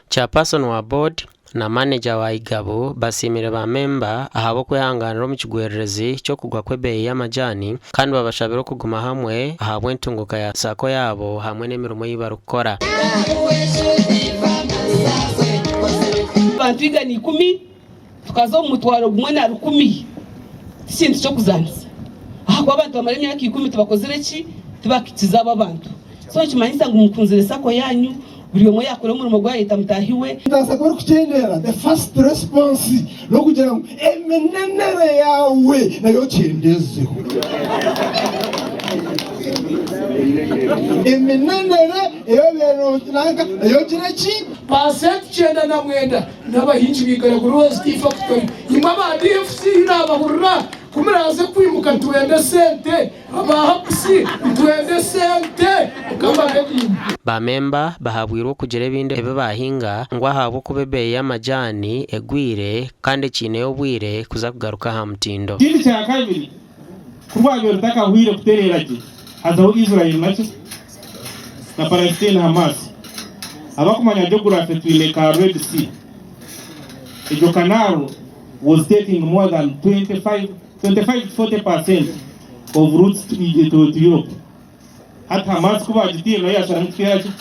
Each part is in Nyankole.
Chairperson wa board na manager wa Igabo basiimire ba memba ahabw'okwehangaanira omu kigwererezi ky'okugwa kw'ebeeyi y'amajaani kandi babashabire okuguma hamwe ahabw'entunguka ya sacco yaabo hamwe n'emirimo ei barikukora. Abantu 110 tukaza omu mutwaro gumwe na rukumi ti kintu ky'okuzaanisa ahakuba abantu bamara emyaka ikumi tibakozire ki? Tibakikiza abo abantu. So nikimanyisa ngu mukunzire sacco yaanyu, buri omwe yaakora omurimo gwe yayeta mutaahi we. Nitubaasa kuba orikukyendeera, the first response n'okugira ngu eminenere yaawe nayo okyendeezeho. Eminenere ei obaire noranka nayo ogire ki? Paasenti 99 n'abahingi baigara Growers Tea Factory. Imwe aba DFC naabahurira ku muraaze kwimuka nitwenda esente, aba Hapsi nitwenda esente, Mukama abe naimwe. Ba memba bahabwirwe okugira ebindi ebi baahinga ngu ahabw'okuba ebeeyi y'amajaani egwire kandi ekiineyo obwire kuza kugaruka aha mutindo. Ekindi kya kabiri, ku rwabaire rutakahweire kutereera gye, hazaho Israel naki? Na Palestine Hamas. Abakumanya geography twine ka Red Sea. Egyo canal was taking more than 25 to 40 percent of routes to to Europe. Hati Hamas ku bagitiire nayo yasharamu kutwera ki?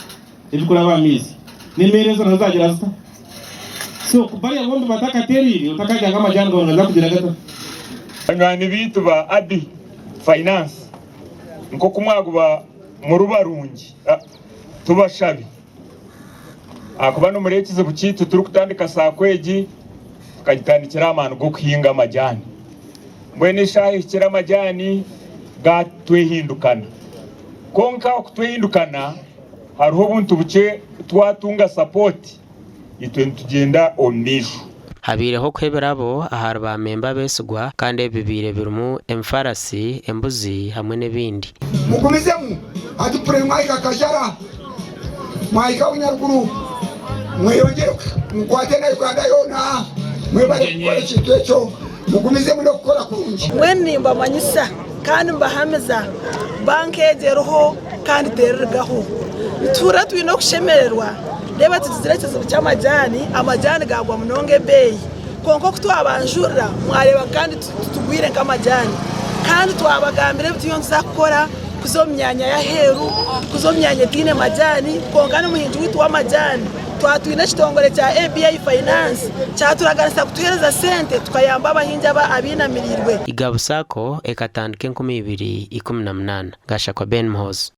Ebikuraba aha maizi. N'emeeri ezo nazo zagira zita? So ku bariya bombi batakatereire otakagira ngu amajani gawe nigaza kugira gata? Banywani baitu ba Abi Finance nk'oku mwaguba muri barungi tubashabe ahakuba nimureeba ekizibu kyaitu turikutandika saako egi tukagitandikira aha maani g'okuhinga amajaani. Mbwenu eshaaha ehikire amajaani gatwehindukana. Kwonka okutwehindukana hariho obuntu bukye twatunga sapooti itwe nitugyenda omu maisho. Habaireho okuha ebirabo ahari ba memba abeesigwa kandi ebi bibaire birimu emifarasi, embuzi hamwe n'ebindi. Mugumizemu hati pure mwahika Kajara, mwahika Bunyaruguru, mweyongyere mukwate na Uganda yoona. Mwebare kukora ekintu ekyo, mugumizemu n'okukora kurungi. Mbwenu nimbamanyisa kandi mbahamiza, banka egi eriho kandi teririgaho. Nituhurira twine okushemererwa, reeba tugizire ekizibu ky'amajaani, amajaani gaagwa munonga ebeeyi. Kwonka oku twabanjurira mwareeba kandi titugwire nk'amajaani. Kandi twabagambira ebi turiyo nituza kukora, kuza omu myanya y'aheeru, kuza omu myanya etaine majaani, kwonka n'omuhingi waitu w'amajaani twaba twine ekitongore kya ABI Finance kyaturaganisa kutuheereza sente tukayamba abahingi aba abainamiriirwe. Igabu Sacco ekatandika 2018. Gashakwa Ben Muhoozi.